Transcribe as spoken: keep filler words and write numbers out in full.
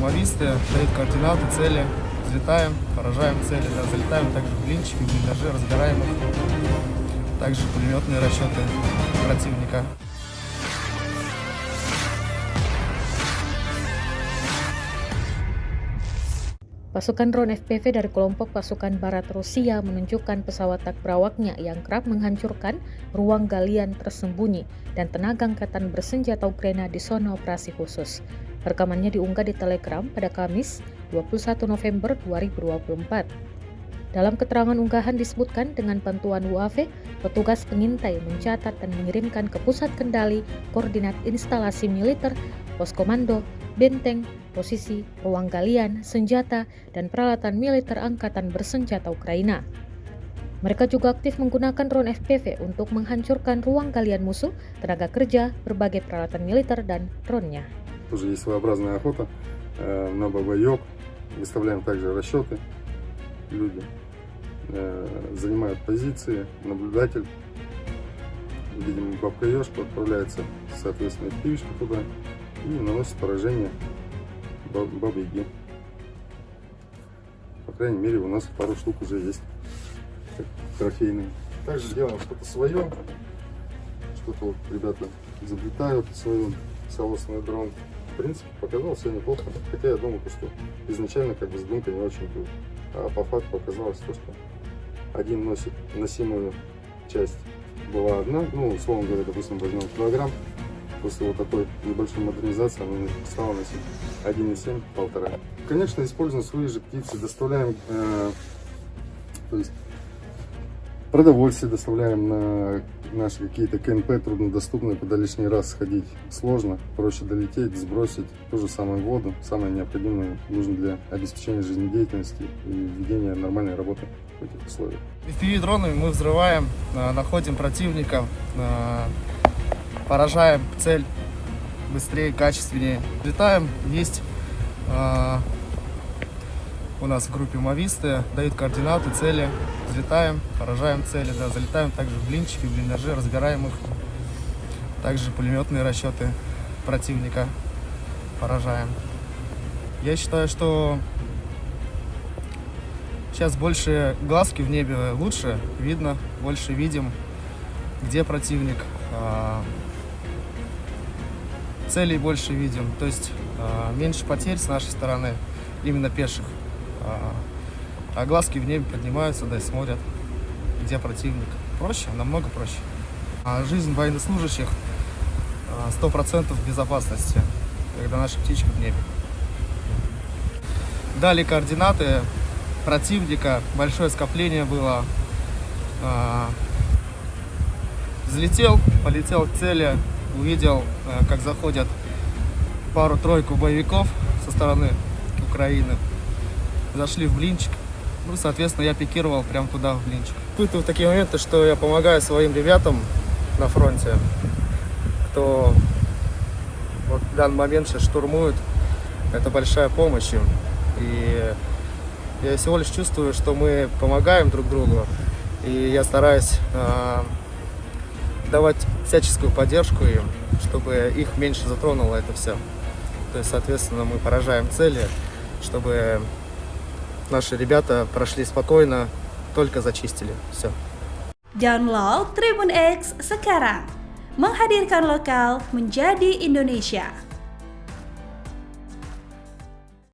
Мобисты дают координаты, цели. Взлетаем, поражаем цели, да, залетаем также в блинчики, в блиндажи, разбираем их. Также пулемётные расчёты противника. Pasukan drone F P V dari kelompok pasukan barat Rusia menunjukkan pesawat tak berawaknya yang kerap menghancurkan ruang galian tersembunyi dan tenaga angkatan bersenjata Ukraina di zona operasi khusus. Rekamannya diunggah di Telegram pada Kamis, dua puluh satu November dua ribu dua puluh empat. Dalam keterangan unggahan disebutkan, dengan bantuan U A V, petugas pengintai mencatat dan mengirimkan ke pusat kendali koordinat instalasi militer, pos komando, benteng, posisi, ruang galian, senjata, dan peralatan militer angkatan bersenjata Ukraina. Mereka juga aktif menggunakan drone F P V untuk menghancurkan ruang galian musuh, tenaga kerja, berbagai peralatan militer, dan drone-nya. Тоже есть своеобразная охота, э, на бабаёг. Выставляем также расчёты. Люди, э, занимают позиции, наблюдатель. Видимо, бабка ёжка отправляется, соответственно, эф пи ви-шка туда и наносит поражение баб-, бабе-яге. По крайней мере, у нас пару штук уже есть, как трофейные. Также делаем что-то своё, что-то вот ребята изобретают своё, целостный дрон. В принципе, показалось всё неплохо. Хотя я думал, то, что изначально как бы задумка не очень была. А по факту оказалось то, что один носит носимую часть была одна, ну, условно говоря, допустим, возьмём килограмм, после вот такой небольшой модернизации она стала носить один и семь, полтора. Конечно, используем свои же птицы, доставляем, э, то есть продовольствие доставляем на наши какие-то К Н П труднодоступные, куда лишний раз сходить сложно, проще долететь, сбросить, то же самое воду, самое необходимое нужно для обеспечения жизнедеятельности и ведения нормальной работы в этих условиях. F P V-дронами мы взрываем, э, находим противника, э, поражаем цель быстрее, качественнее. Летаем, есть, э, у нас в группе мобисты, дают координаты, цели. Взлетаем, поражаем цели, да, залетаем также в блинчики, в блиндажи, разбираем их. Также пулемётные расчёты противника поражаем. Я считаю, что сейчас больше глазки в небе лучше видно, больше видим, где противник, а, целей больше видим, то есть, а, меньше потерь с нашей стороны, именно пеших. А, а глазки в небе поднимаются, да и смотрят, где противник. Проще, намного проще. А жизнь военнослужащих, а, сто процентов безопасности, когда наши птички в небе. Дали координаты противника, большое скопление было. А, взлетел, полетел к цели, увидел, э, как заходят пару-тройку боевиков со стороны Украины. Зашли в блинчик. Ну, соответственно, я пикировал прям туда, в блинчик. Испытываю такие моменты, что я помогаю своим ребятам на фронте, кто вот в данный момент сейчас штурмует. Это большая помощь им. И я всего лишь чувствую, что мы помогаем друг другу. И я стараюсь, а, давать всяческую поддержку им, чтобы их меньше затронуло это всё. То есть, соответственно, мы поражаем цели, чтобы наши ребята прошли спокойно, только зачистили. Всё. Download Tribun X sekarang. Menghadirkan lokal menjadi Indonesia.